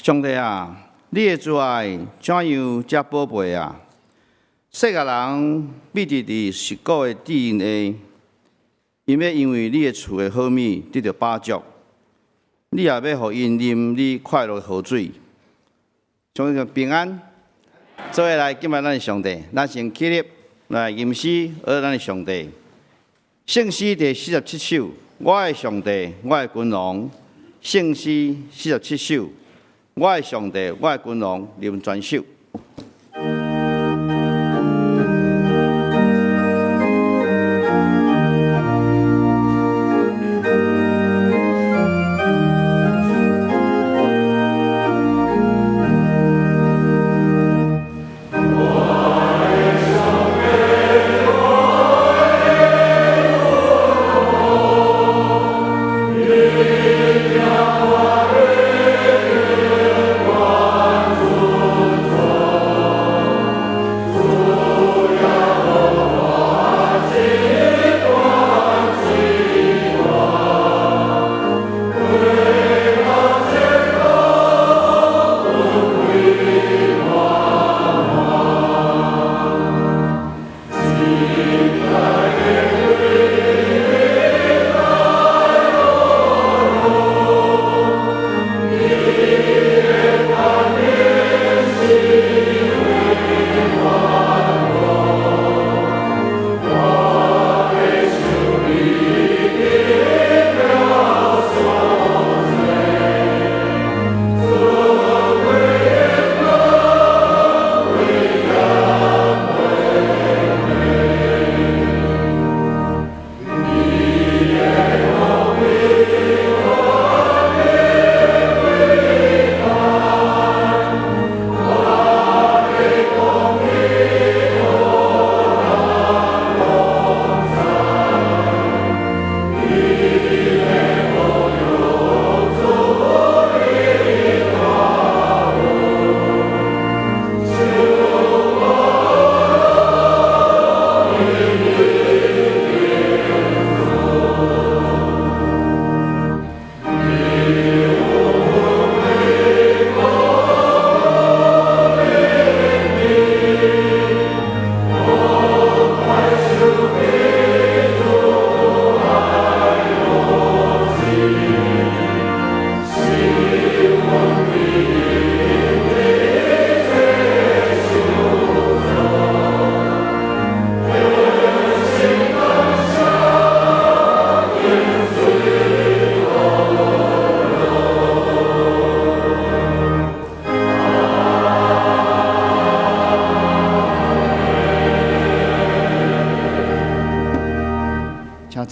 上帝啊，你的慈愛怎樣遮寶貝啊？世界人秘佇佇蝕骨的至恩下，𪜶欲因為你的厝的好物得著飽足，你也欲予𪜶啉你快樂的河水。上帝平安，做伙來敬拜咱的上帝，咱先起立來吟詩，學咱的上帝。聖詩第47首，我的上帝，我的君王。聖詩四十七首，我的上帝，我的君王，啉全首。我的上帝。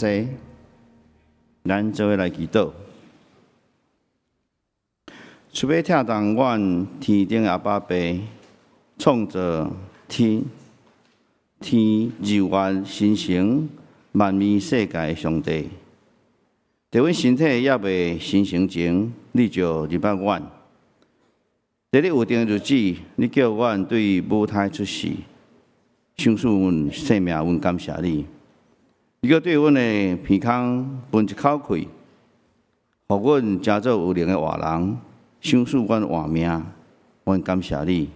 坐，咱做伙來祈禱。慈悲疼痛阮天頂阿爸父，創造天天日月星辰萬物世界的上帝，佇阮身體猶未形成前，你就認捌阮。佇你預定的日子，你叫阮對母胎出世，賞賜阮生命，阮感謝你。你閣對阮的鼻孔噴一口氣，予阮成做有靈的活人，賞賜阮活命，阮感謝你。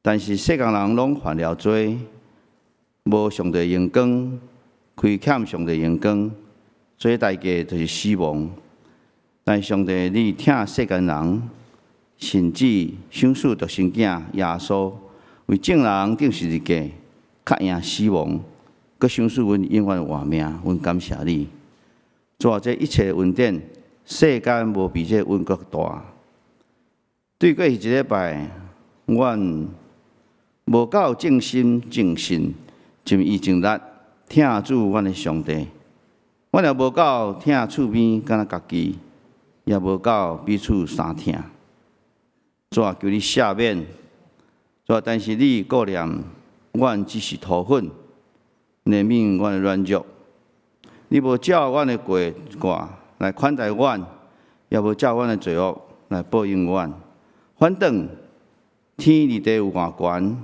但是世間人攏犯了罪，無上帝榮光，虧欠上帝榮光，所以代價就是死亡。但上帝你疼世間人，甚至賞賜獨生子耶穌，為眾人釘十字架，較贏死亡，閣賞賜阮永遠活命，阮感謝你。主啊，這一切恩典，世間無比這恩閣大。對過去一禮拜，阮無夠盡心盡性、盡意盡力疼主阮的上帝。阮也無夠疼厝邊敢若家己，也無夠彼此相疼。主啊，求你赦免。主啊，但是你顧念阮只是塗粉，憐憫阮的軟弱。你無照阮的過錯來款待阮，也無照阮的罪惡來報應阮。反轉天離地有偌懸，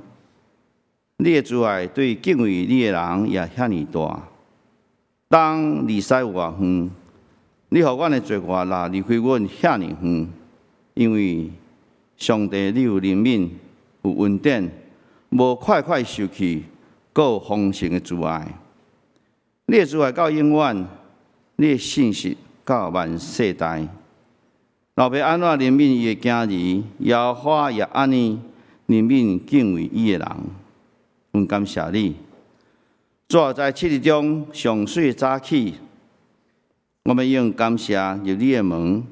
你的慈愛對敬畏你的人也遐爾大。東離西有偌遠，你予阮的罪過若離開阮遐爾遠，因為上帝你有憐憫，有恩典，無快快受氣，閣有豐盛的慈愛。你的慈愛到永遠，你的信實到萬世代。老爸按怎憐憫伊的囝兒，耶和華也按呢憐憫敬畏伊的人。阮感謝你。主啊，在七日中上媠的早起，我欲用感謝入你的門，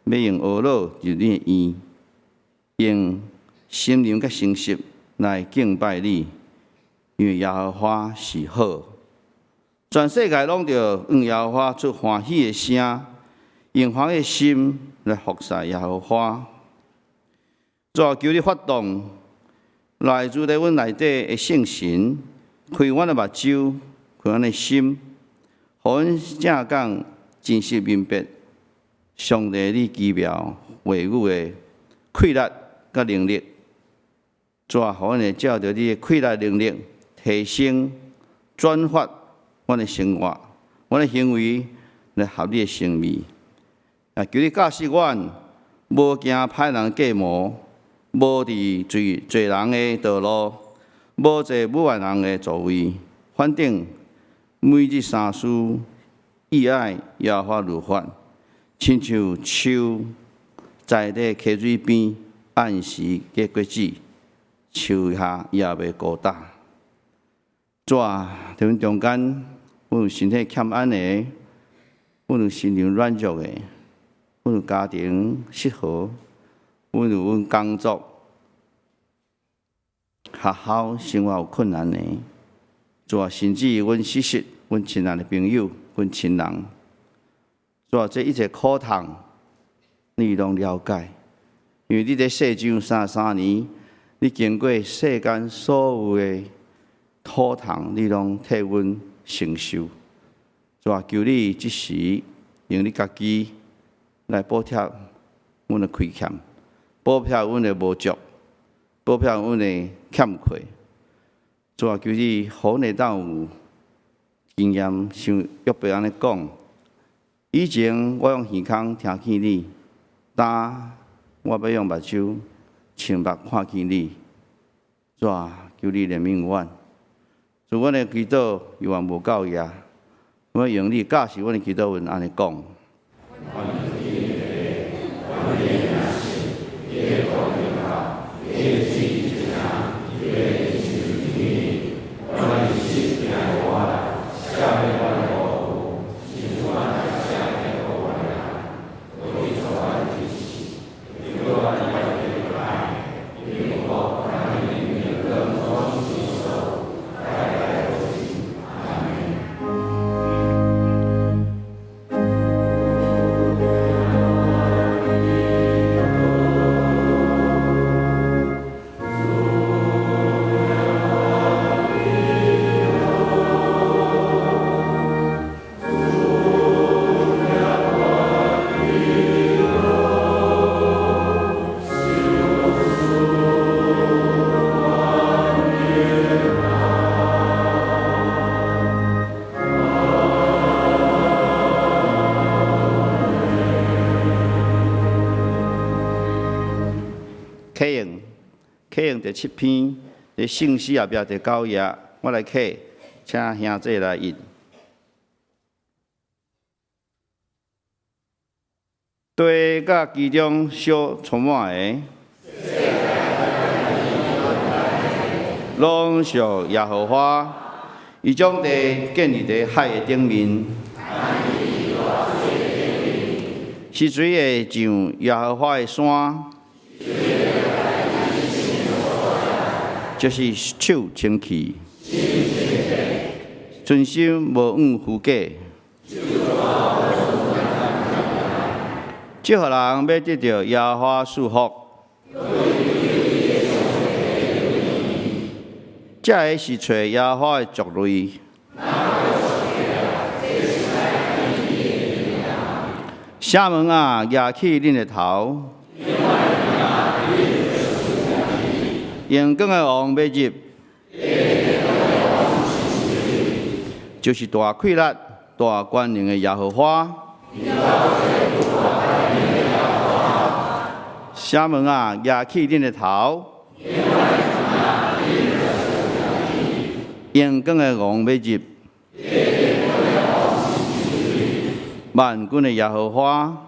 欲用哀樂入你的院，用心靈佮誠實來敬拜你，因為耶和華是好。全世界攏著向耶和華出歡喜的聲，用歡喜的心來服侍耶和華。主啊，求你發動來住佇阮內底的聖神，開阮的目睭，開阮的心，予阮正講真實明白上帝你奇妙話語的氣力佮能力。主啊，予阮會照著你的氣力能力提升轉化阮的生活，阮的行為來合你的心意。啊，求你教示阮，無行歹人計謀，無佇罪罪人的道路，無坐愚頑人的座位。反正每日三思，意愛耶和華律法，親像樹栽佇溪水邊，按時結果子，樹葉也袂枯焦。主啊，佇阮中間，阮有身體欠安的，阮有心靈軟弱的，阮有家庭失和，阮有阮工作、學校生活有困難的。主啊，甚至阮失失阮親愛的朋友、阮親人。主啊，這一切苦痛，你攏了解，因為你佇世上33年，你經過世間所有的苦痛，你攏替阮承受。主啊，求你這時用你家己來補貼阮的虧欠，補貼阮的無足，補貼阮的欠缺。主啊，求你予阮會當有經驗，像約伯按呢講：以前我用耳孔聽見你，今我欲用目睭親目看見你。主啊，求你憐憫阮。主，阮的祈禱猶原無夠額，我用你教示阮的祈禱文按呢講。啟用，啟用第七篇，佇聖詩後壁第九頁，我來啟，請兄弟來印。地佮其中所充滿的，攏屬耶和華。伊將地建立佇海的頂面，是誰會上耶和華的山？就是手清氣，存心無枉虛假。這號人欲得著耶和華賜福。這个是揣耶和華的族類。城門啊，舉起恁的頭。榮光的王欲入，就是大氣力、大權能的耶和華。城門啊，舉起恁的頭。榮光的王欲入，萬軍的耶和華。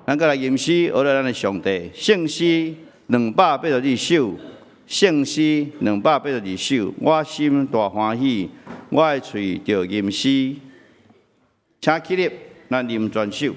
咱閣來吟詩，學著咱的上帝。聖詩282首，聖詩282首，我心大歡喜，我的喙著吟詩。請起立，咱吟全首。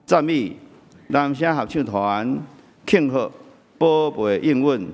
讚美男聲合唱團慶賀寶貝應允。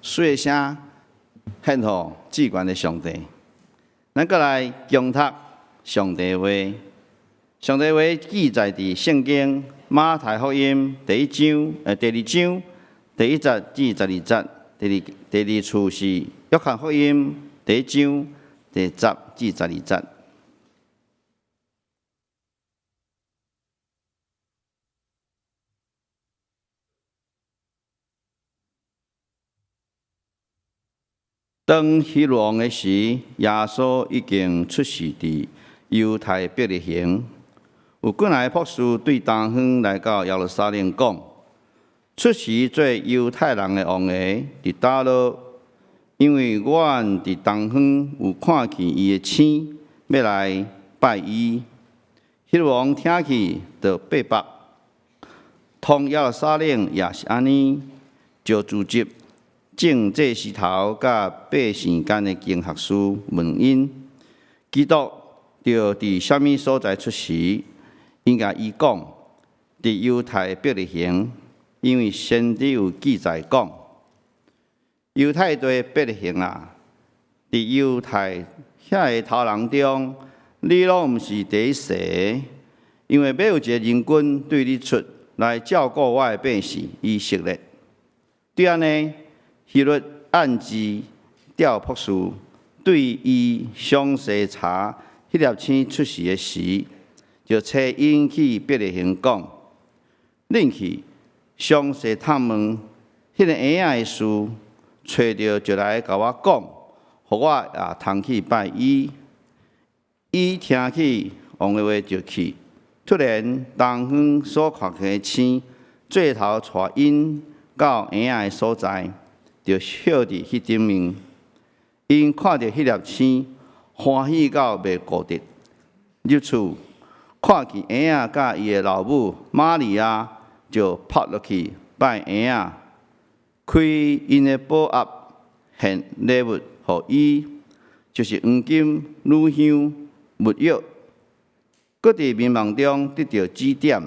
細聲獻予至懸的上帝，咱閣來誦讀上帝話。上帝話記載佇聖經馬太福音第一章，第二章第一節至十二節。第二處是約翰福音第一章第十至十二節。當希律王的時，耶穌已經出世佇猶太伯利恆。有幾若个博士對東方來到耶路撒冷，講：出世做猶太人的王的佇佗落？因為阮佇東方有看見伊的星，欲來拜伊。希律王聽去，就八百，統耶路撒冷也是按呢，就組織眾祭司頭佮百姓間的經學師問𪜶，基督著佇啥物所在出世？𪜶共伊講，佇猶太伯利恆，因為先知有記載講，猶太地伯利恆啊，佇猶太遐个頭人中，你攏毋是第一細，因為欲有一个人君對你出來照顧我的百姓以色列。對按呢，希律暗自調博士對伊詳細查彼粒星出世的時，就差𪜶去伯利恆講：恁去詳細探問彼个嬰仔的事，揣著就來共我講，予我也通去拜伊。伊聽去王的話就去。突然，東方所看見的星，做頭帶𪜶到嬰仔的所在，就歇佇彼頂面。𪜶看著彼粒星，歡喜到袂顧得。入厝看見嬰仔佮伊的老母瑪利亞，就撲落去拜嬰仔，開𪜶的寶盒獻禮物予伊，就是黃金、乳香、沒藥，閣佇迷夢中得著指點，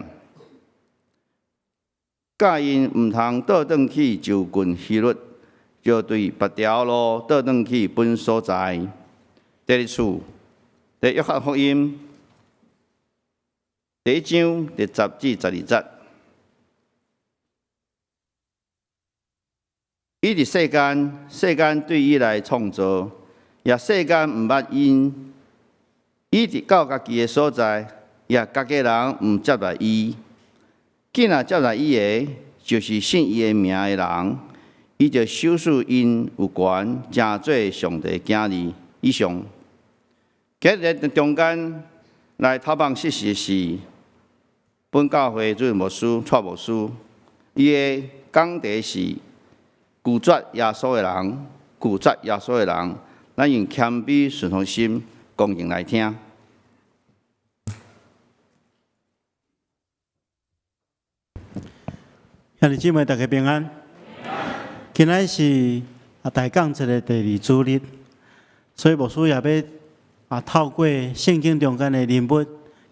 教𪜶毋通倒轉去就近希律，就對別條路倒轉去本所在。第二處，佇約翰福音第一章第十至十二節。伊佇世間，世間對伊來創造，也世間毋捌𪜶。伊佇到家己的所在，也家己人毋接待伊。既若接待伊的，就是信伊的名的人，伊就賞賜𪜶有權，成做上帝囝兒。以上，今日中間來頭放實習的是本教會主任牧師蔡牧師，伊的講題是拒絕耶穌的人，拒絕耶穌的人，咱用謙卑順服心，恭敬來聽。兄弟姊妹，大家平安。今仔是大講節的第二主日，所以牧師也欲透過聖經中間的人物，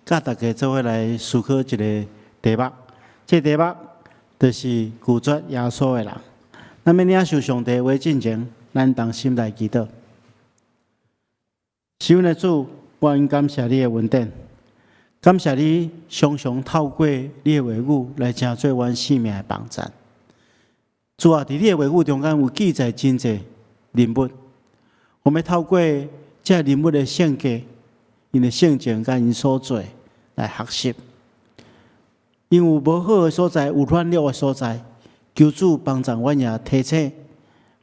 佮大家做伙來思考一个題目。這個題目就是拒絕耶穌的人。咱欲領受上帝的話進前，咱同心來祈禱。是阮的主，阮感謝你的恩典，感謝你常常透過你的話語來成做阮生命的幫贊。主啊，佇你的話語中間有記載真濟人物，我們透過這人物的性格、𪜶的性情佮𪜶所做來學習。𪜶有無好的所在，有軟弱的所在。求主幫助阮，也提醒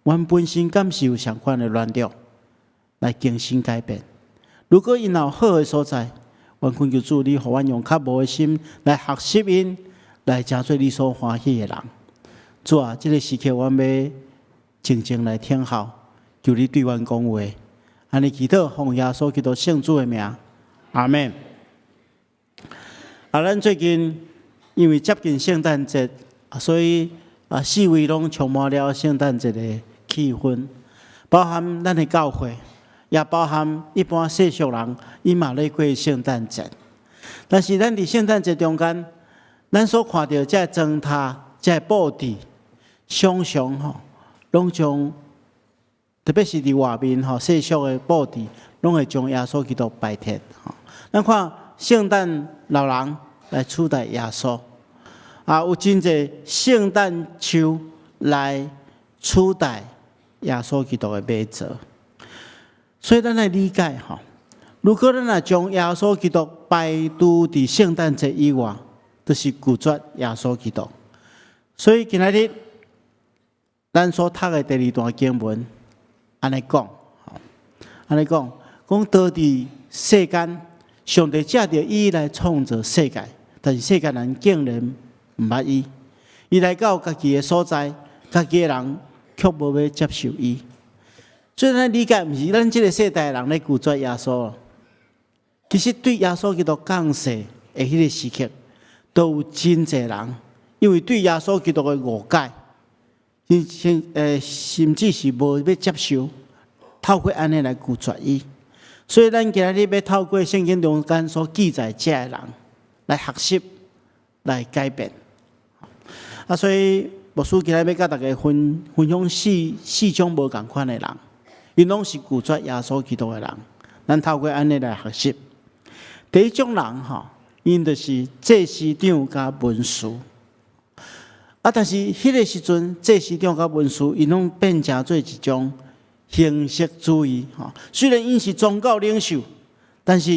阮本身敢是有相款的軟弱，來更新改變。如果𪜶有好的所在，阮懇求主，你予阮用較無的心來學習𪜶，來成做你所歡喜的人。主啊，這个時刻阮欲靜靜來聽候，求你對阮講話。按呢祈禱，奉耶穌基督聖主的名，阿們。咱最近因為接近聖誕節，所以四圍攏充滿了聖誕節的氣氛，包含咱的教會，也包含一般世俗人，𪜶嘛咧過聖誕節。但是咱佇聖誕節中間，咱所看著這裝飾、這佈置，常常吼，攏將特別是佇外面吼世俗的佈置，攏會將耶穌基督擺設。咱看聖誕老人來取代耶穌。有真濟聖誕樹來取代耶穌基督的馬槽，所以咱來理解吼，如果咱若將耶穌基督排除佇聖誕節以外，就是拒絕耶穌基督。所以今仔日咱所讀的第二段經文，按呢講，按呢講，講當佇世間，上帝藉著伊來創造世界，但是世間人竟然毋捌伊，伊來到家己的所在，家己的人卻無欲接受伊。所以咱理解，毋是咱這个世代的人咧拒絕耶穌。其實對耶穌基督降世的彼个時刻，都有真濟人，因為對耶穌基督的誤解，甚至是無欲接受，透過按呢來拒絕伊。所以咱今仔日欲透過聖經中間所記載這个人來學習，來改變。所以牧師今仔日欲佮大家分享四種無仝款的人，𪜶攏是拒絕耶穌基督的人。咱透過按呢來學習。第一種人吼，𪜶就是祭司長佮文士。但是彼个時陣，祭司長佮文士，𪜶攏變成做一種形式主義。吼，雖然𪜶是宗教領袖，但是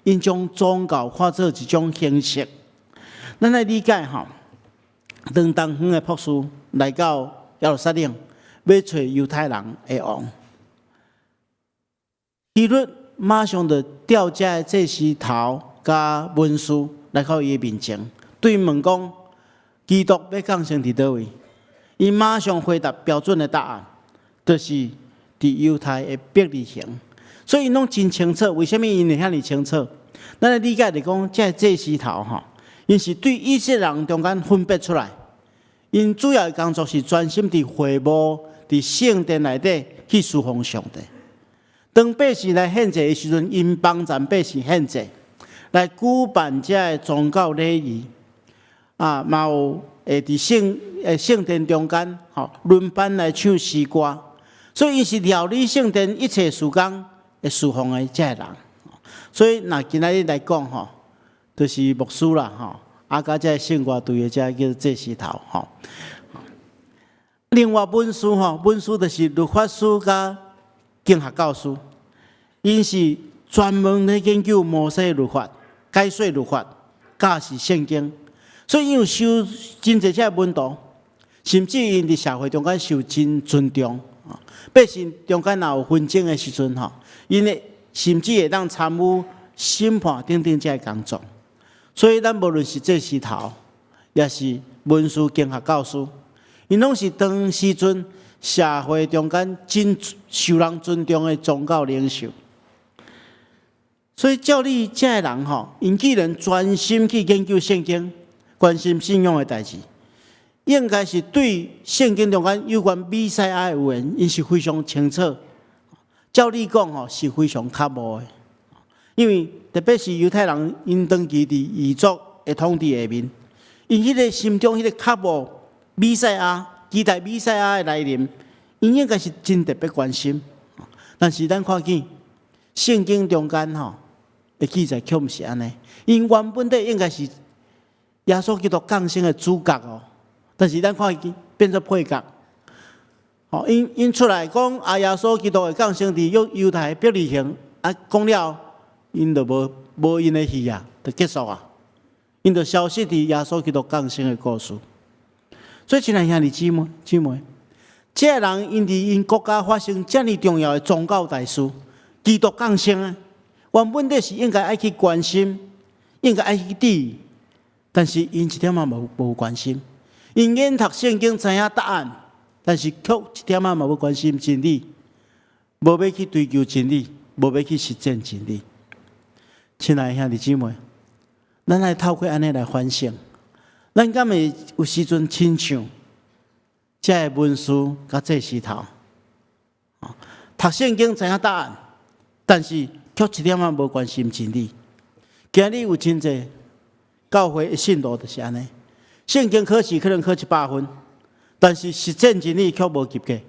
𪜶將宗教看做一種形式。咱來理解吼。當東方的博士來到耶路撒冷，欲揣猶太人的王，希律馬上就調這个祭司頭佮文士來到伊的面前，對𪜶問講：基督欲降生佇佗位？𪜶馬上回答標準的答案，就是佇猶太的伯利恆。所以𪜶攏真清楚，為啥物𪜶會遐爾清楚？咱來理解就講，這个祭司頭吼，𪜶是對以色列人中間分別出來，𪜶主要的工作是專心佇會幕、佇聖殿內底去侍奉上帝。當百姓來獻祭的時陣，𪜶幫贊百姓獻祭，來舉辦這个宗教禮儀。啊，嘛有會佇聖殿中間，吼輪班來唱詩歌。所以，伊是料理聖殿一切事工的侍奉的這个人。所以，若今仔日來講吼，就是牧師啦，吼，啊，佮這个聖歌隊的這个叫做祭司頭，吼。另外，文士吼，文士就是律法師佮經學教師，𪜶是專門咧研究摩西律法、解說律法、教示聖經，所以𪜶有收真濟這个門徒，甚至𪜶佇社會中間受真尊重。百姓中間若有紛爭的時陣吼，𪜶會甚至會當參與審判等等這个工作。所以，咱無論是祭司頭，抑是文士經學教師，𪜶攏是當時陣社會中間真受人尊重的宗教領袖。所以，照理這个人吼，𪜶既然專心去研究聖經，關心信仰的代誌，應該是對聖經中間有關彌賽亞的預言，𪜶是非常清楚。照理講吼，是非常渴慕的，因為特別是猶太人，𪜶長期佇異族的統治下面，𪜶彼个心中彼个渴慕彌賽亞，期待彌賽亞的來臨，𪜶應該是真特別關心。但是咱看見聖經中間吼的記載，卻毋是按呢。𪜶原本底應該是耶穌基督降生的主角哦，但是咱看見變做配角。吼，𪜶出來講啊，耶穌基督會降生佇猶太伯利恆，啊，講了，𪜶就無𪜶的戲啊，就結束啊。𪜶就消失佇耶穌基督降生的故事。所以，親愛兄弟姊妹姊妹，這个人𪜶佇𪜶國家發生遮爾重要的宗教大事，基督降生啊，原本底是應該愛去關心，應該愛去注意，但是𪜶一點仔無關心。𪜶研讀聖經知影答案，但是卻一點仔嘛無關心真理，無欲去追求真理，無欲去實踐真理。親愛兄弟姊妹，咱愛透過按呢來反省，咱敢會有時陣親像這个文士佮祭司頭，讀聖經知影答案，但是卻一點仔無關心真理。今日有真濟教會的信徒就是按呢，聖經考試可能考100分，但是實踐真理卻無及格，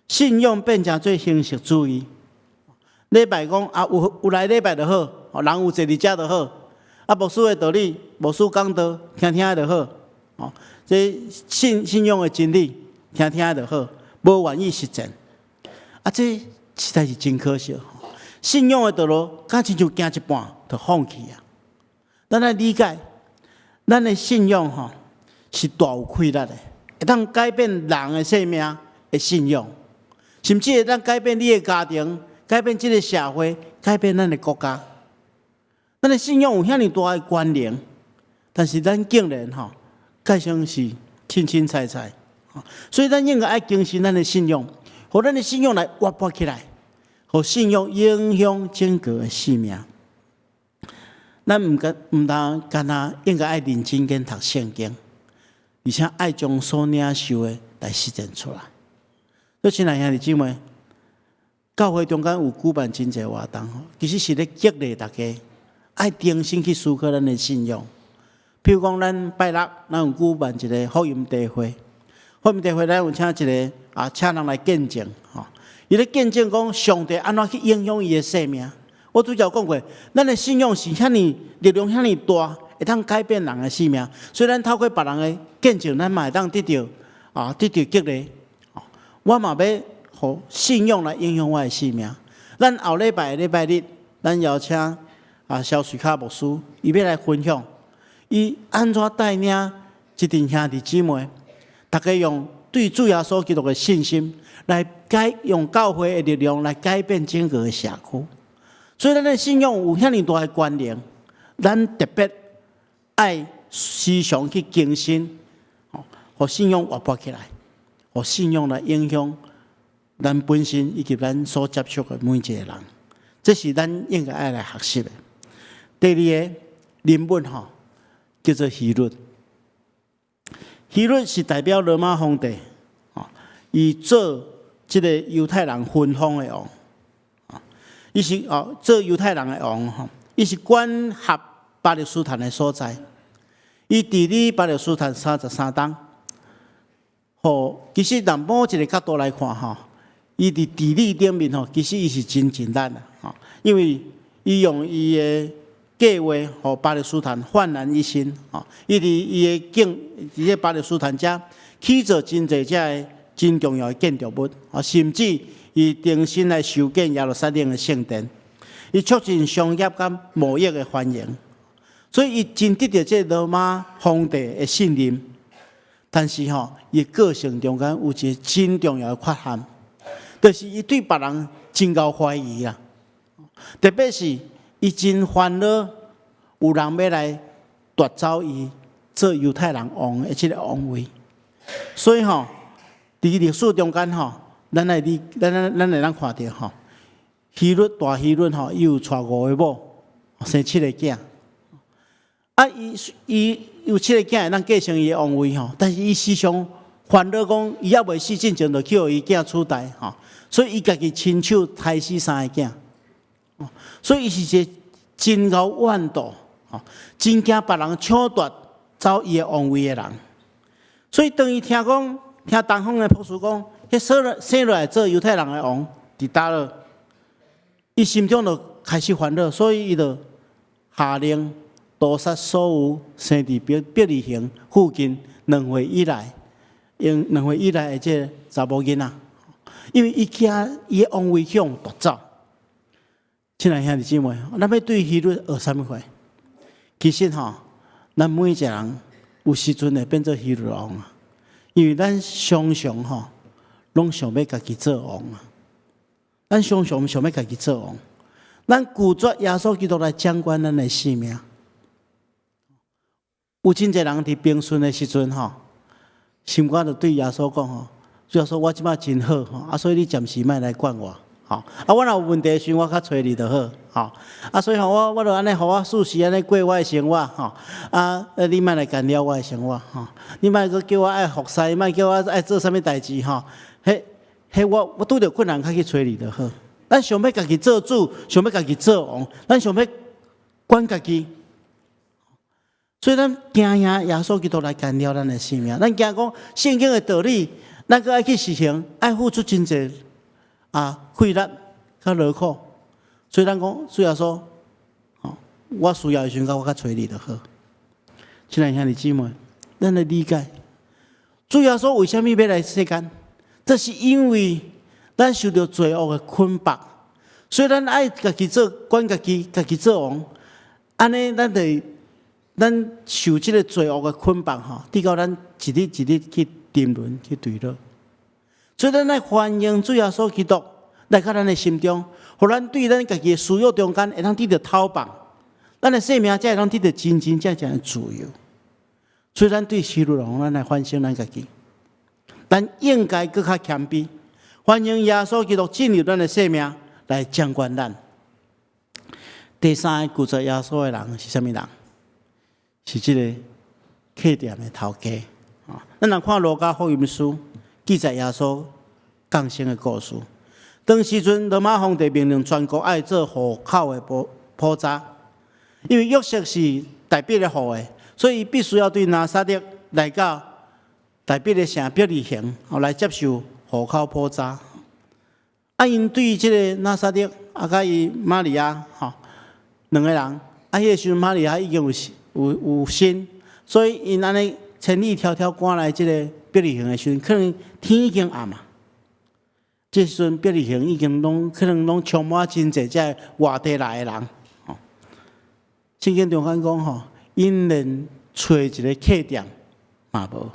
信仰變成做形式主義。禮拜講啊，有來禮拜就好，人有坐佇遮就好。啊，牧師的道理，牧師講道，聽聽就好。哦，這信仰的真理，聽聽就好，無願意實踐。啊，這實在是真可惜。信仰的道路，敢親像行一半就放棄啊。咱愛理解，咱的信仰吼是大有氣力的，會當改變人的生命的信仰，甚至會當改變你的家庭，改變這个社會，改變咱的國家。咱的信仰有遐爾大的關聯，但是咱竟然吼，蓋像是凊凊彩彩。所以咱應該愛更新咱的信仰，予咱的信仰來活潑起來，予信仰影響整個的生命。咱毋但干焦應該愛認真研讀聖經，而且愛將所領受的來實踐出來。所以，親愛兄弟姊妹，教會中間有舉辦真濟活動，其實是咧激勵大家愛重新去思考咱的信仰。譬如講，咱拜六咱有舉辦一个福音茶會，福音茶會咱有請一个啊，請人來見證，吼，伊咧見證講上帝按怎去影響伊的生命。我拄才有講過，咱的信仰是遐爾力量遐爾大，會當改變人的生命。所以咱透過別人的見證，咱嘛會當得著激勵。我嘛欲予信仰來影響我的生命。咱後禮拜禮拜日，咱邀請啊蕭瑞卡牧師，伊欲來分享，伊按怎帶領這陣兄弟姊妹，大家用對主耶穌基督的信心來改，用教會的力量來改變整個的社區。所以，咱的信仰有遐爾大的關聯，咱特別愛時常去更新，予信仰活潑起來，予信仰來影響咱本身以及咱所接觸的每一個人，這是咱應該愛來學習的。第二個人物吼，叫做希律。希律是代表羅馬皇帝，伊做這个猶太人分封的王。伊是哦做猶太人的王吼，伊是管轄巴勒斯坦的所在，伊治理巴勒斯坦33冬。吼，其實從某一个角度來看吼，伊佇治理頂面吼，其實伊是真盡力啦，吼，因為伊用伊的計劃，予巴勒斯坦煥然一新，吼，伊佇伊的境，佇這巴勒斯坦遮起造真濟這个真重要的建築物，啊，甚至伊重新來修建耶路撒冷的聖殿，伊促進商業佮貿易的繁榮，所以伊真得著這羅馬皇帝的信任。但是吼，伊個性中間有一个真重要的缺陷，就是伊對別人真𠢕懷疑啦。特別是伊真煩惱，有人欲來奪走伊做猶太人王的這个王位。所以吼，佇歷史中間吼，咱來理，咱咱咱會當看著吼，希律大希律吼，伊有娶五个某，生七个囝。啊，伊伊有七個囝會當繼承伊的王位吼，但是伊時常煩惱講，伊猶未死進前就去予伊囝取代吼，所以伊家己親手刣死三个囝。所以伊是一个真𠢕怨妒，吼，真驚別人搶奪走伊的王位的人。所以當伊聽講，聽東方的卜師講，彼生生落來做猶太人的王佇佗落，伊心中就開始煩惱，所以伊就下令屠殺所有生佇伯伯利恆附近兩歲以內，用兩歲以內的這个查某囡仔，因為伊驚伊的王位去予奪走。親愛兄弟姊妹，咱欲對希律學啥物款？其實吼，咱每一個人有時陣會變做希律王啊，因為咱常常吼，攏想欲家己做王啊。咱常常想欲家己做王，咱拒絕耶穌基督來掌管咱的性命。有真濟人佇平順的時陣吼，心肝就對耶穌講吼，主耶穌我這擺真好吼，啊所以你暫時莫來管我，吼，啊我若有問題的時陣，我較揣你就好，吼，啊所以吼我我就按呢，予我舒適按呢過我的生活，吼，啊你莫來干擾我的生活，吼，你莫閣叫我愛服侍，莫叫我愛做啥物代誌，吼，彼彼我我拄著困難較去揣你就好。咱想欲家己做主，想欲家己做王，咱想欲管家己。所以咱驚嚇耶穌基督來干擾咱的生命，咱驚講聖經的道理，咱閣愛去實行，愛付出真濟啊費力較勞苦。所以咱講，主耶穌，吼，我需要的時陣，我較揣你就好。親愛兄弟姊妹，咱來理解，主耶穌為啥物欲來世間？這是因為咱受著罪惡的捆綁，所以咱愛家己做管家己，家己做王。按呢，咱就咱受這个罪惡的捆綁吼，直到咱一日一日去沉淪、去墜落。所以咱愛歡迎主耶穌基督來到咱的心中，予咱對咱家己的私欲中間會當得著釋放，咱的生命才會當得著真真正正的自由。所以咱對希律王，咱來反省咱家己，咱應該閣較謙卑，歡迎耶穌基督進入咱的生命來掌管咱。第三个拒絕耶穌的人是啥物人？是這个客店的頭家。啊，咱若看路加福音書記載耶穌降生的故事。當時陣羅馬皇帝命令全國愛做戶口的普普查，因為約瑟是大衛的後裔，所以必須要對拿撒勒來到大衛的城伯利恆，來接受戶口普查。啊，𪜶對這个拿撒勒啊，佮伊瑪利亞吼兩个人，啊，彼個時陣瑪利亞已經有有有身，所以𪜶按呢千里迢迢趕來這个伯利恆的時陣，可能天已經暗啊。這時陣伯利恆已經攏可能攏充滿真濟這外地來的人。吼，聖經中間講吼，𪜶連揣一个客店嘛無。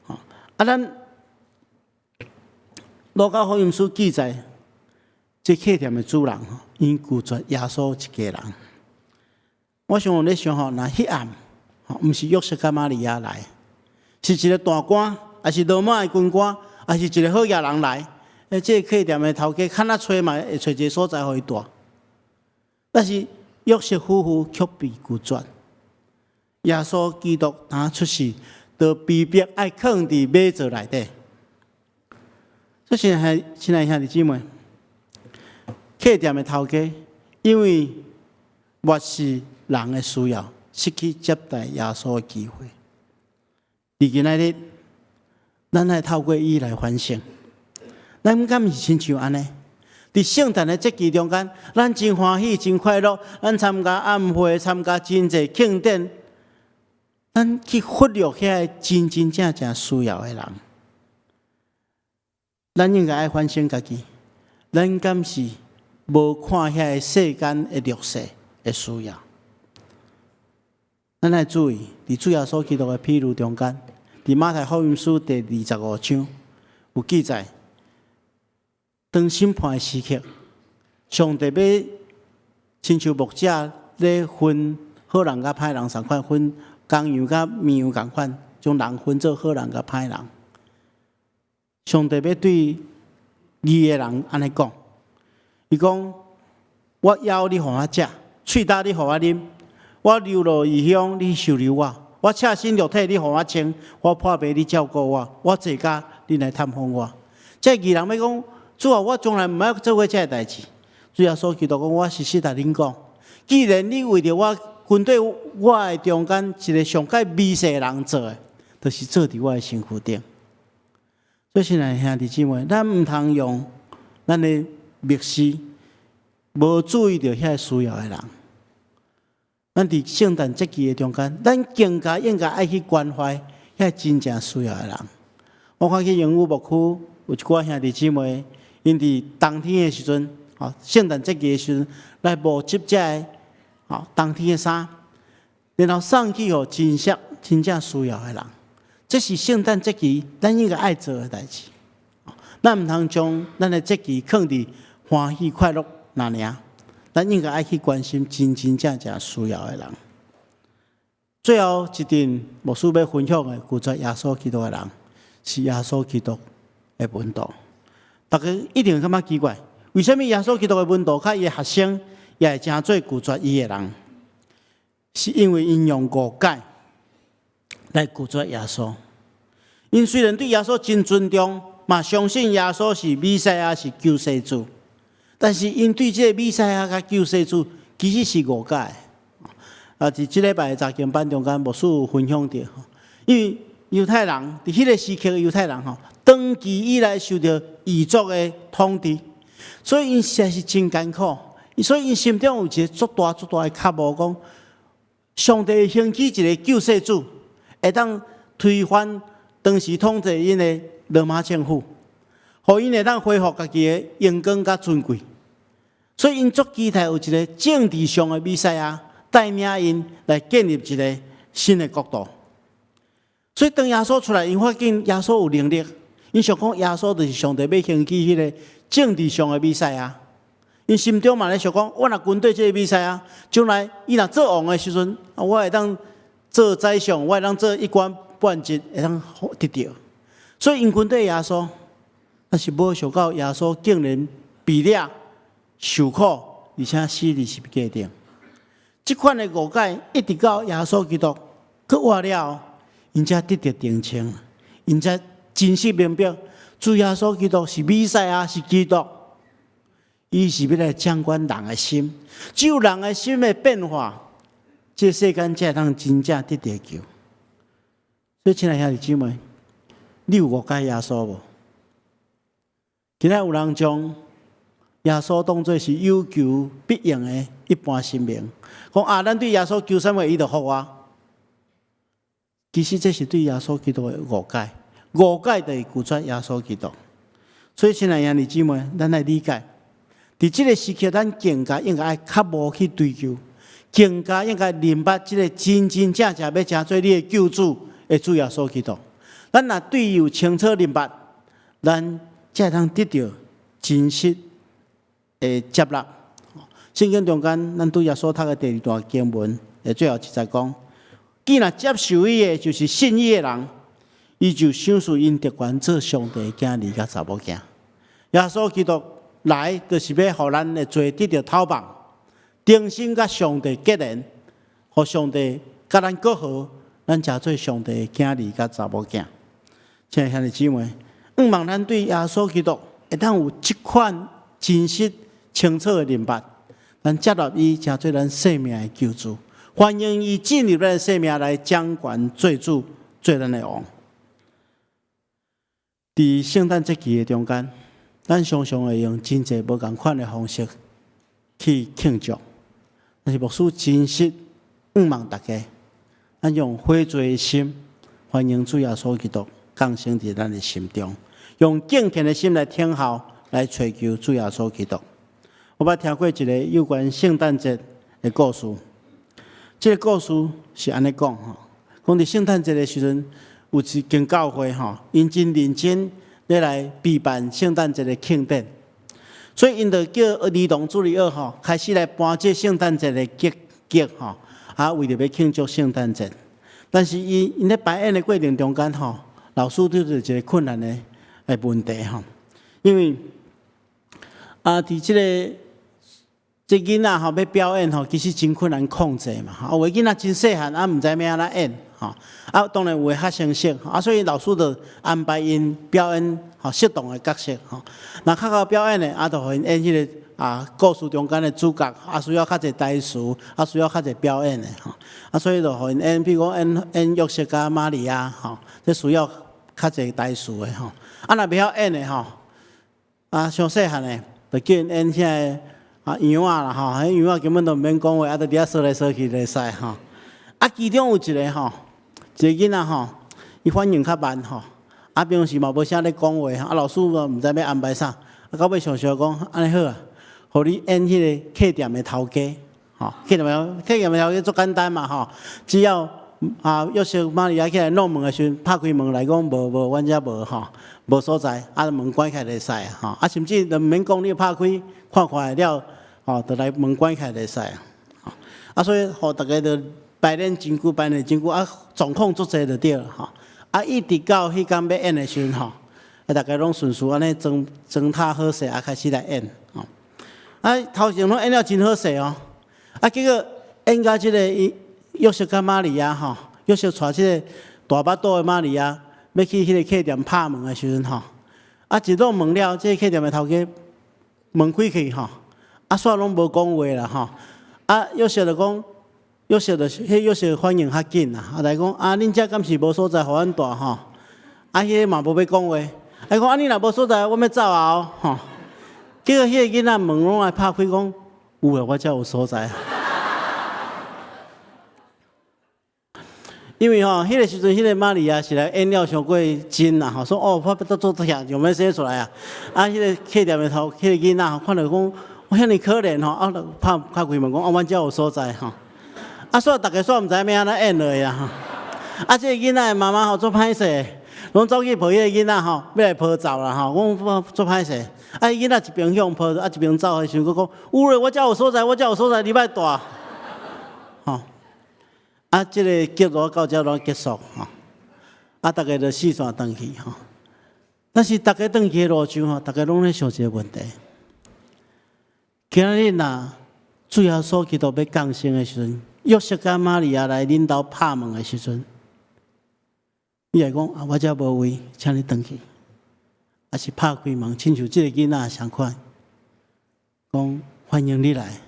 吼，啊，咱路加福音書記載，這客店的主人吼，𪜶拒絕耶穌一家人。我想咧想吼，若彼暗吼，毋是約瑟佮瑪利亞來，是一个大官，抑是羅馬的軍官，抑是一个好額人來。欸，這个客店的頭家較難揣嘛，會揣一个所在予伊蹛。但是約瑟夫婦卻被拒絕。耶穌基督當出世，就被逼愛囥佇馬槽內底。這是親愛兄弟姊妹，客店的頭家因為漠視人的需要，失去接待耶穌的機會。佇今仔日，咱愛透過伊來反省。咱敢是親像按呢？佇聖誕的節期中間，咱真歡喜、真快樂，咱參加宴會、參加真濟慶典，咱去忽略遐个真真正正需要的人。咱應該愛反省家己，咱敢是無看遐個世間的弱勢的需要？咱愛注意，佇主耶穌基督的譬喻中間，佇馬太福音書第25章有記載，當審判的時刻，上帝欲親像牧者咧分好人佮歹人仝款，分公羊佮綿羊仝款，將人分做好人佮歹人。上帝欲對義的人按呢講，伊講：我枵你予我食，喙焦你予我啉，我流落異鄉你收留我，我赤身露體你予我穿，我破病你照顧我，我坐監你來探訪我。這義人欲講：主啊，我從來毋捌做過這个代誌。主耶穌基督講：我實實共恁講，既然你為著我軍隊我的中間一个上蓋微細的人做的，就是做佇我的身軀頂。所以，親愛兄弟姊妹，咱毋通用咱的漠視，無注意著遐个需要的人。咱佇聖誕節期的中間，咱更加應該愛去關懷遐真正需要的人。我看去鶯歌牧區有一寡兄弟姊妹，𪜶佇冬天的時陣，吼，聖誕節期的時陣來募集這个吼冬天的衫，然後送去予真實真正需要的人。這是聖誕節期咱應該愛做的代誌。咱毋通將咱的節期囥佇歡喜快樂爾爾，咱應該愛去關心真真正正需要的人。最後一陣牧師欲分享的拒絕耶穌基督的人，是耶穌基督的門徒。大家一定會感覺奇怪，為啥物耶穌基督的門徒佮伊的學生也會成做拒絕伊的人？是因為𪜶用誤解來拒絕耶穌。𪜶雖然對耶穌真尊重，嘛相信耶穌是彌賽亞，是救世主，但是𪜶對這個彌賽亞佮救世主其實是誤解。啊，佇這禮拜的查經班中間，牧師有分享著，因為猶太人佇彼個時刻的猶太人吼，長期以來受著異族的統治，所以𪜶實在是真艱苦。所以𪜶心中有一个足大足大的渴慕，講上帝會興起一个救世主，會當推翻當時統治𪜶的羅馬政府，予𪜶會當恢復家己的榮光佮尊貴。所以𪜶足期待有一个政治上的彌賽亞帶領𪜶來建立一个新的國度。所以當耶穌出來，𪜶發現耶穌有能力，𪜶想講耶穌就是上帝欲興起彼个政治上的彌賽亞。𪜶心中嘛咧想講，我若跟綴這个彌賽亞，將來伊若做王的時陣，我會當做宰相，我會當做一官半職，會當得著。所以𪜶跟綴耶穌，但是無想到耶穌竟然被掠受苦，而且死佇十字架頂。這款的誤解，一直到耶穌基督復活了後，𪜶才得著澄清，𪜶才真實明白，主耶穌基督是彌賽亞，是基督，伊是欲來掌管人的心，只有人的心的變化，這個世間才會當真正得著救。所以，親愛兄弟姊妹，你有誤解耶穌無？今仔有人將耶穌當做是有求必應的一般神明，講啊，咱對耶穌求啥物，伊就予我。其實這是對耶穌基督的誤解，誤解就是拒絕耶穌基督。所以，親愛兄弟姊妹，咱來理解，佇這个時刻，咱更加應該愛較無去追求，更加應該認捌這个真真正正欲成做你的救主的主耶穌基督。咱若對伊有清楚認捌，咱才會當得著真實的接納。聖經中間，咱拄才所讀的第二段經文，的最後一節講：既若接受伊的，就是信伊的人，伊就賞賜𪜶特權做上帝的囝兒佮查某囝。耶穌基督來，就是欲予咱的罪得著透放，重新佮上帝結連，予上帝佮咱閣好，咱成做上帝的囝兒佮查某囝。親愛兄弟姊妹，向望咱對耶穌基督會當有這款真實清楚的明白，咱接納伊成做咱生命的救主，歡迎伊進入咱的生命來掌權做主，做咱的王。佇聖誕節期的中間，咱常常會用真濟無仝款的方式去慶祝。但是牧師真實向望大家，咱用悔罪的心歡迎主耶穌基督降生佇咱的心中，用敬虔的心來等候，來揣求主耶穌基督。我捌聽過一个有關聖誕節的故事。這个故事是按呢講吼，講佇聖誕節的時陣，有一間教會吼，𪜶真認真咧來備辦聖誕節的慶典，所以𪜶就叫兒童主日學吼，開始來搬這聖誕節的劇劇吼，啊，為著欲慶祝聖誕節。但是𪜶咧排演的過程中間吼，老師拄著一个困難的問題吼，因為啊，佇這个這囡仔吼欲表演吼，其實真困難控制嘛。有的囡仔真細漢，啊，毋知欲按怎演吼。啊，當然有的較成熟，啊，所以老師就安排𪜶表演吼適當的角色吼。若較𠢕表演的，啊，就予𪜶演彼個啊故事中間的主角，啊，需要較濟台詞，啊，需要較濟表演的吼。啊，所以就予𪜶演，比如講演演約瑟佮瑪利亞吼，這需要較濟台詞的吼。啊，若袂曉演的吼，啊，傷細漢的，就叫𪜶演遐个啊羊仔啦吼，彼羊仔根本都毋免講話，啊，就佇遐踅來踅去就會使吼。啊，其中有一个吼，一个囡仔吼，伊反應較慢吼，啊，平時嘛無啥咧講話，啊，老師嘛毋知欲安排啥，啊，到尾想想講，按呢好啊，予你演彼个客店的頭家，吼，客店的頭家足簡單嘛吼，只要啊約瑟瑪利亞起來弄門的時陣，拍開門來講無無，阮遮無吼，無所在，啊門關起來就會使啊，吼，啊甚至都毋免講，你拍開看看了，吼，就來門關起來就會使啊，啊所以予逐家就排練真久，排練真久，啊狀況足濟就對了吼，啊一直到彼工欲演的時陣吼，啊逐家攏順序按呢裝裝妥好勢，啊開始來演，吼，啊頭前攏演了真好勢哦，啊結果演到這个伊約瑟佮瑪利亞吼，約瑟帶這个大腹肚的瑪利亞，欲去彼个客店拍門的時陣吼，啊一落門了，這个客店的頭家門開去吼，啊煞攏無講話啦吼，啊約瑟就講，約瑟就彼約瑟反應較緊啦，啊來講啊恁遮敢是無所在予阮蹛吼，啊彼个嘛無欲講話，啊講啊你若無所在，阮欲走啊哦吼，結果彼个囡仔門攏來拍開講，有啊，我遮有所在。因為吼，彼个時陣，彼个瑪利亞是來演了傷過真啦吼，說哦，我都做疼，就欲生出來啊。啊，彼个客店的頭，彼个囡仔看著講，我遐爾可憐吼，啊，拍拍開門講，啊，阮遮有所在吼。啊，煞逐家煞毋知欲按怎演落啊吼。啊，這个囡仔的媽媽吼足歹勢，攏走去抱彼個囡仔吼，欲來抱走啦吼，講足歹勢。啊，囡仔一邊向抱，啊一邊走的時陣，閣講，有咧，我遮有所在，我遮有所在，你莫蹛。吼。啊，這个劇就到遮攏結束吼，啊，逐家就四散轉去吼。但是逐家轉去的路上吼，逐家攏咧想一个問題：今仔日若主耶穌基督欲降生的時陣，約瑟佮瑪利亞來恁兜拍門的時陣，你會講啊，我遮無位，請你轉去，抑是拍開門，親像這个囡仔相款，講歡迎你來，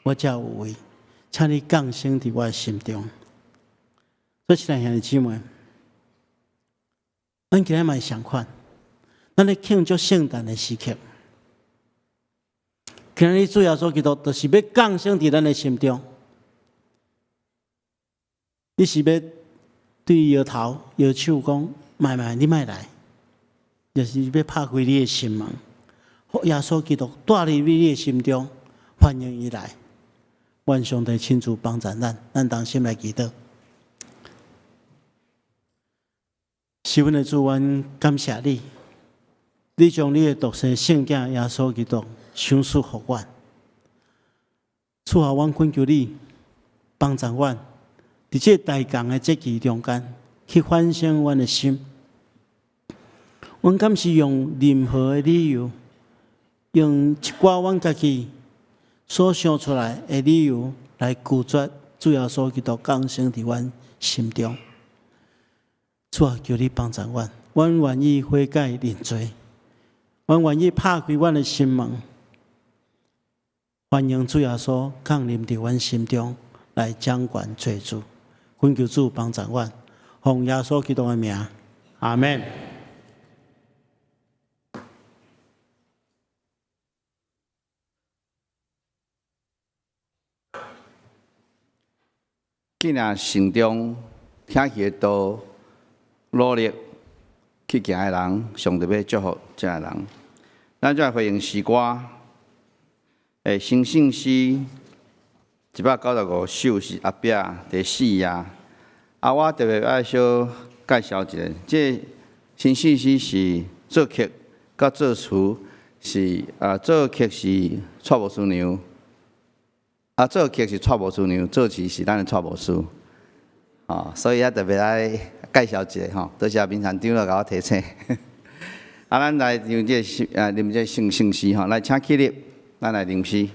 我遮有位，請你降生佇我的心中。所以，親愛兄弟姊妹，咱今日嘛是相款，咱咧慶祝聖誕的時刻，今日主耶穌基督就是欲降生佇咱的心中。你是欲對伊搖頭搖手講，莫莫，你莫來，抑是欲拍開你的心門，予耶穌基督蹛入你的心中，歡迎伊來。願上帝親自幫助咱，咱同心來祈禱。是阮的主，阮感謝你，你將你的獨生聖子耶穌基督賞賜予阮。主啊，阮懇求你幫助阮，佇這個大仝的節期中間，去反省阮的心。阮敢是用任何的理由，用一寡阮家己所想出來的理由來拒絕主耶穌基督降生佇阮心中。主啊，求你幫助阮，阮願意悔改認罪，阮願意拍開阮的心門，歡迎主耶穌降臨佇阮心中來掌權做主，懇求主幫助阮，奉耶穌基督的名，阿們。既然心中聽彼个道，努力去行的人，上帝欲祝福這个人。咱再來回應詩歌，新聖詩195首是後壁第四頁。啊，我特別愛小介紹一下，這個新聖詩是作曲佮作詞是啊，作曲是蔡牧師娘。啊，作曲是蔡牧師娘，作詞是咱的蔡牧師，哦，所以啊特別愛介紹一下吼，多謝明山長老共我提醒。啊，咱來用這個啊，念這個聖聖詩吼，來請起立，咱來念詩。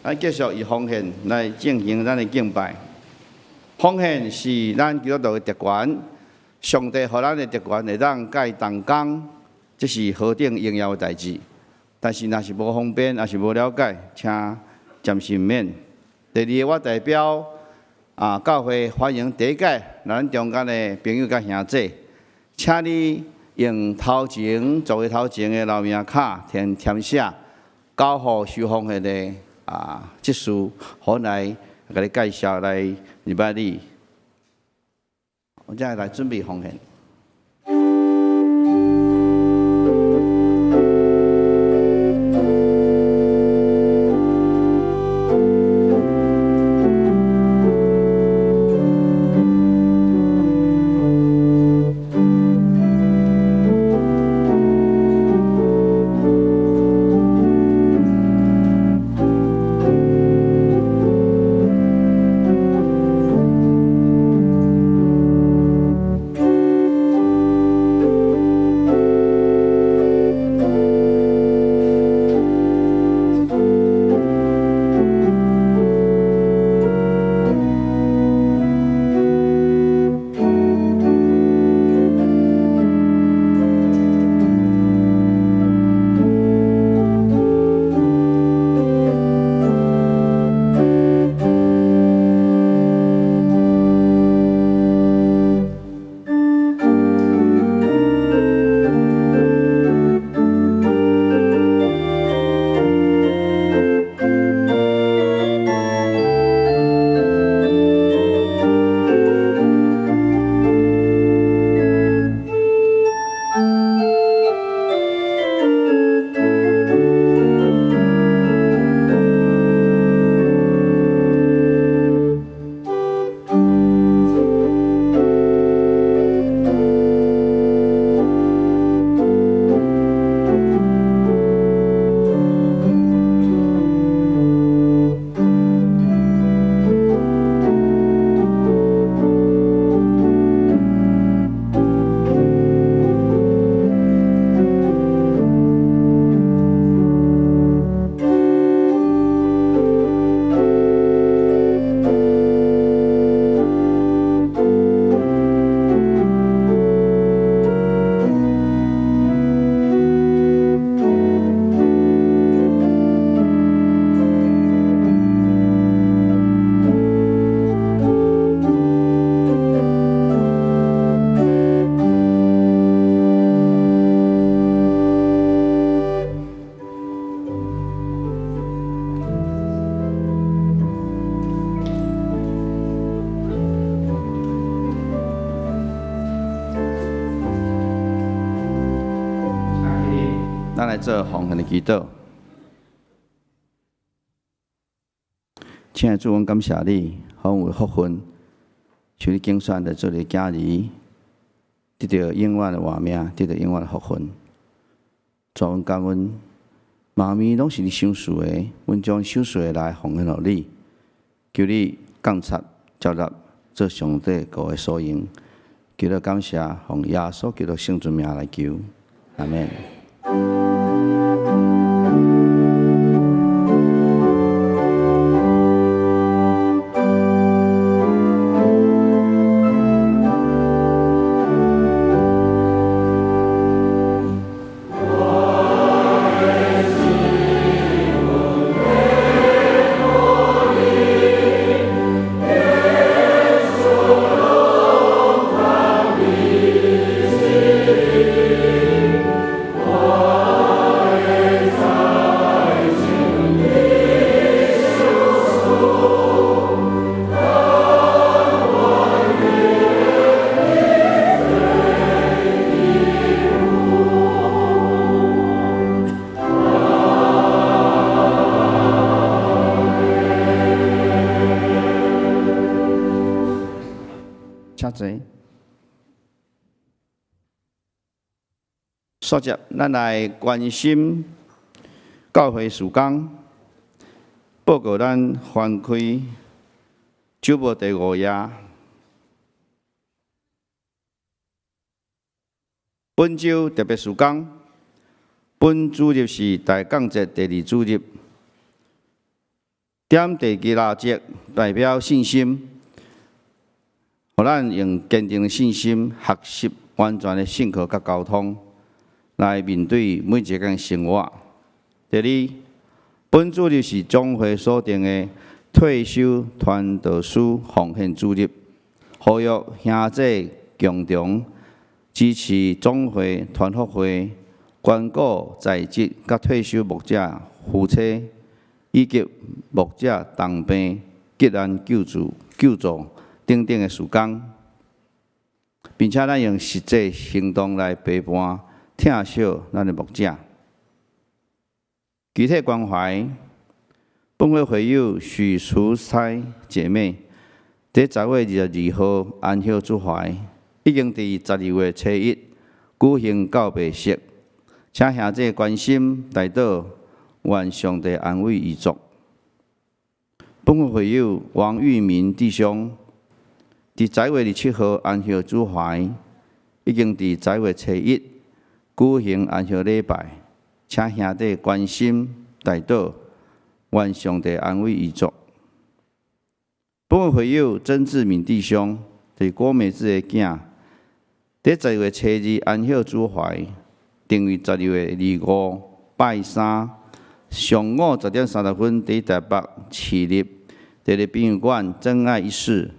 咱繼續以奉獻來進行咱的敬拜。奉獻是咱基督徒的特權，上帝予咱的特權會當佮伊同工，這是何等榮耀的代誌。但是若是無方便，抑是無了解，請暫時毋免。第二個，我代表啊教會歡迎第一屆咱中間的朋友佮兄弟，請你用頭前座位頭前的留名卡填填寫，交予收奉獻的啊執事，予來共你介紹來禮拜你。我這來準備奉獻。來做奉獻的祈禱。親愛的主，阮感謝你，予阮有福分，受你揀選來做你的囝兒，得著永遠的活命，得著永遠的福分。主，阮感恩，萬物攏是你賞賜的，阮將賞賜的來奉獻予你，求你鑒察、接納，做上帝國的所用。求你感謝，奉耶穌基督聖尊名來求，阿們。請坐。首先，咱來關心教會事工，報告咱翻開週報第五頁。本週特別事工，本主日是大降節第二主日，點第支蠟燭代表信心，予咱用堅定的信心，學習完全的信靠佮交通，來面對每一工生活。第二，本主日是總會所定的退休傳道師奉獻主日，呼籲兄弟共同支持總會團福會、關顧在職佮退休牧者夫妻，以及牧者重病急難救助、救助等等的事工，並且咱用實際行動來陪伴、疼惜咱的牧者。具體關懷，本會會友許淑彩姐妹，佇10月22號安息主懷，已經佇12月初一舉行告別式，請兄弟關心代禱，願上帝安慰遺族。本會會友王玉明弟兄，佇10月27號安息主懷，已經佇10月初一舉行安息禮拜，請兄弟關心代禱，願上帝安慰遺族。本會會友曾志敏弟兄，就是郭美智的囝，佇12月初二安息主懷，定於12月25拜三上午10點30分，佇台北市立第二殯儀館真愛一室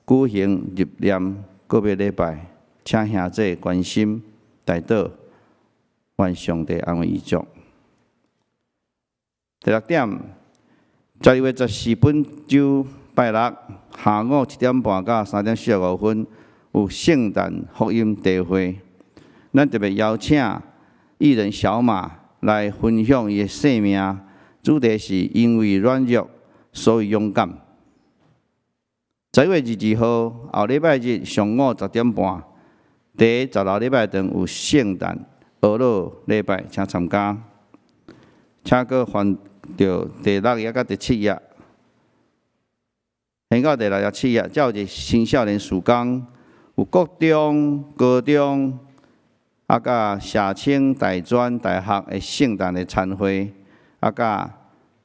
舉行入殮告別禮拜，請兄弟關心代禱，願上帝安慰遺族。第六點，12月14本週拜六下午7點半到3點45分有聖誕福音聚會，咱特別邀請藝人小馬來分享伊的生命，主題是因為軟弱，所以勇敢。10月22號後禮拜日上午10點半，佇十六禮拜堂有聖誕哀樂禮拜，請參加。請閣翻著第六頁佮第七頁，翻到第六頁七頁，才有一個青少年事工，有國中、高中，啊，佮社青、大專、大學的聖誕的餐會，啊，佮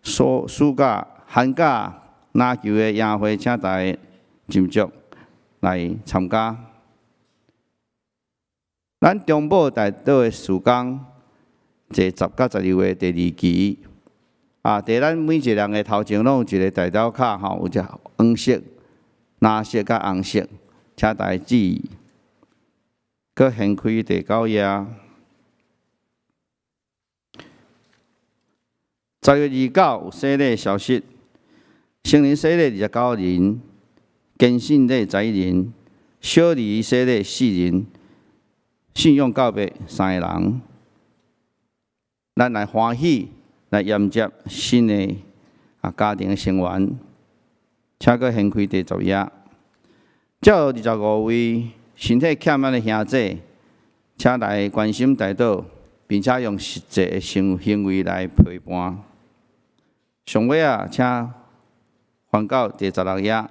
暑暑假、寒假籃球的營會，請大家盡速來參加。咱中保大島的事工，第十佮12月第二期，啊，佇咱每一個人的頭前攏有一個代禱卡吼，有一個黃色、藍色佮紅色，請大家注意。閣掀開第九頁，10月29有洗禮消息，成人洗禮29人，堅信禮11人，小兒洗禮四人，信仰告白三個人。咱咱來歡喜來迎接新的家庭的成員。請閣掀開第10頁，遮有25位身體欠安的兄弟，請來關心代禱，並且用實際的行為來陪伴。上尾啊，請翻到第十六頁，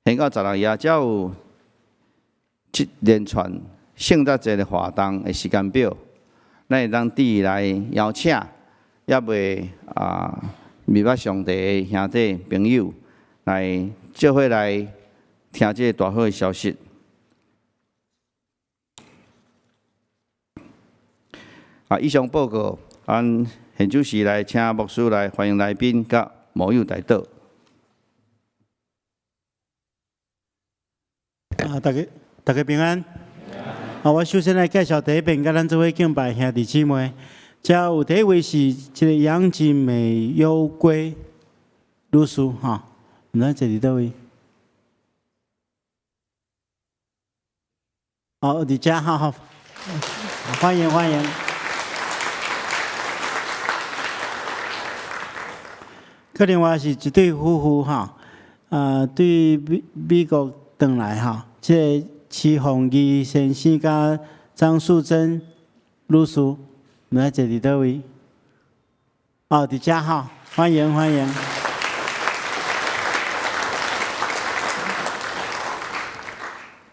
翻到十六頁，才有這連串聖誕節的活動的時間表，咱會當佇來邀請，猶未明捌上帝的兄弟朋友來做伙來聽這個大好的消息。以上報告，按現主時來請牧師來歡迎來賓佮牧友代禱。大家平安。我首先來介紹第一遍，佮咱做伙敬拜兄弟姊妹。遮有第一位是這个楊金美優歸女士，吼，毋知坐佇佗位？哦，佇遮，好好，歡迎歡迎。閣另外是一對夫婦，吼，對美國轉來，吼，這个徐鳳儀先生佮張素貞女士，毋知坐佇佗位？哦，佇遮吼，歡迎歡迎。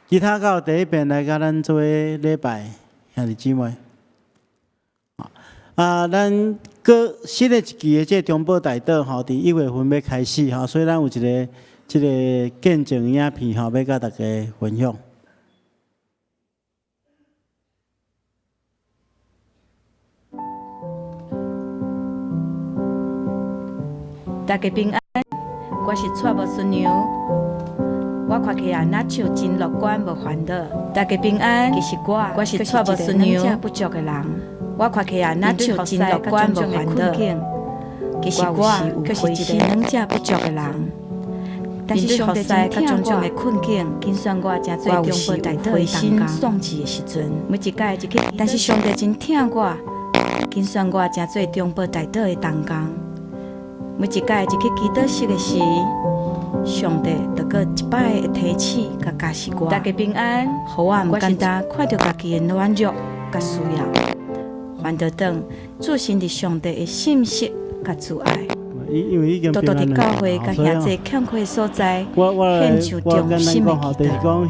其他敢有第一遍來佮咱做伙禮拜兄弟姊妹。咱閣新的一期的這个中保代禱吼，佇1月份欲開始吼，所以咱有一个這个見證影片吼，欲佮大家分享。大家平安，我是蔡牧師娘。我看起來若像真樂觀，無煩惱。大家平安，其實我是蔡牧師娘不足的人。我看起來若像真樂觀，無煩惱。其實我卻是一個軟者不足的人。但是上帝真疼我的困境，我有時有灰心喪志的時陣。但是上帝真疼我，揀選我成做中保代禱的同工。每一擺入去祈禱室的時，上帝就閣一擺的提醒佮教示我。大家平安，予我毋簡單看著家己的軟弱佮需要，反倒轉置身佇上帝的信實佮慈愛。獨獨佇教會佮兄弟欠缺的所在，獻上忠心的祈禱。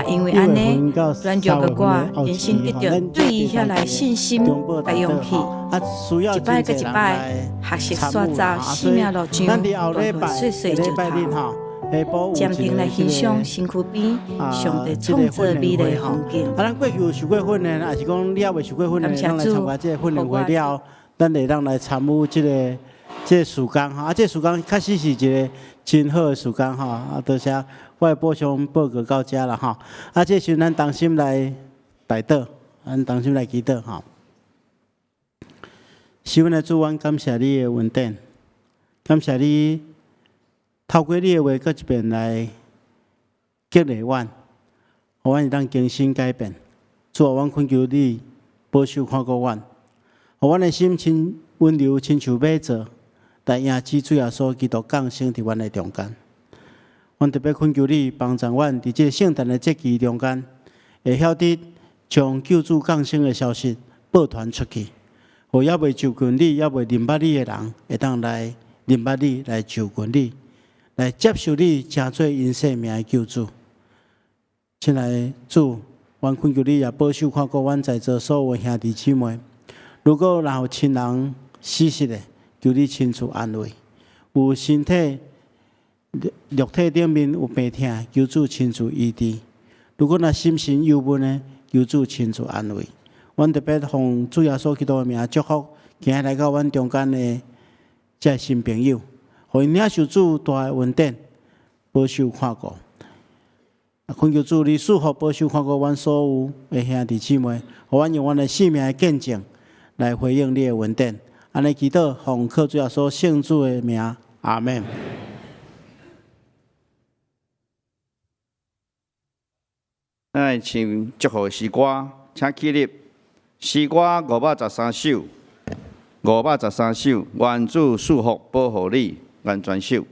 因為按呢，軟弱的我，人生得著對伊遐來信心佮勇氣，一擺閣一擺學習煞走生命路上斷斷細細石頭，暫停來欣賞身軀邊上帝創造美麗的風景。咱過去有受過訓練，抑是講你猶未受過訓練，感謝咱來主，參加這个訓練予我會了，咱會當來參與這个事工吼。這个事工確實是一個真好的事工吼。多謝，我會補充報告到這啦吼。這時陣咱同心來代禱，咱同心來祈禱吼。是阮的主，阮感謝你的恩典，感謝你透過你的話，閣一遍來激勵阮，予阮會當更新改變。主啊，阮懇求你保守看顧阮，予阮的心親溫柔，親像馬槽，來迎接主耶穌基督降生佇阮的中間。阮特別懇求你幫助阮，佇這个聖誕的節期中間，會曉得將救主降生的消息報傳出去，予猶未就近你、猶未認捌你的人，會當來認捌你、來就近你、來接受你，成做𪜶生命的救主。親愛的主，阮懇求你也保守看顧阮在座所有兄弟姊妹。如果若有親人死逝的，求你親自安慰；有身體肉體頂面有病痛，求主親自醫治。如果若心神憂悶的，求主親自安慰。阮特別奉主耶穌基督的名祝福，今日來到阮中間的這新朋友，予𪜶領受主大的恩典，保守看顧。懇求主，你賜福保守看顧阮所有的兄弟姊妹，予阮用阮的生命的見證來回應你的恩典。按呢祈禱，奉靠主耶穌聖子的名，阿們。咱來唱祝福的詩歌，請起立，詩歌513首，513首，願主賜福保護你，願全守。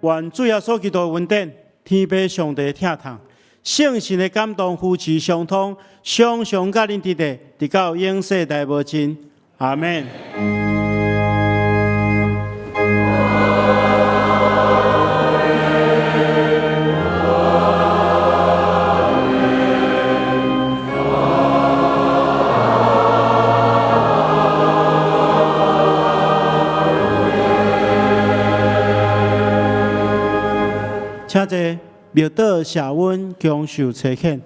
願主耶穌基督的恩典，天父上帝的疼痛，聖神的感動扶持相通，常常佮恁佇咧，直到永世代無盡。阿門。請坐，默禱謝恩，享受差遣。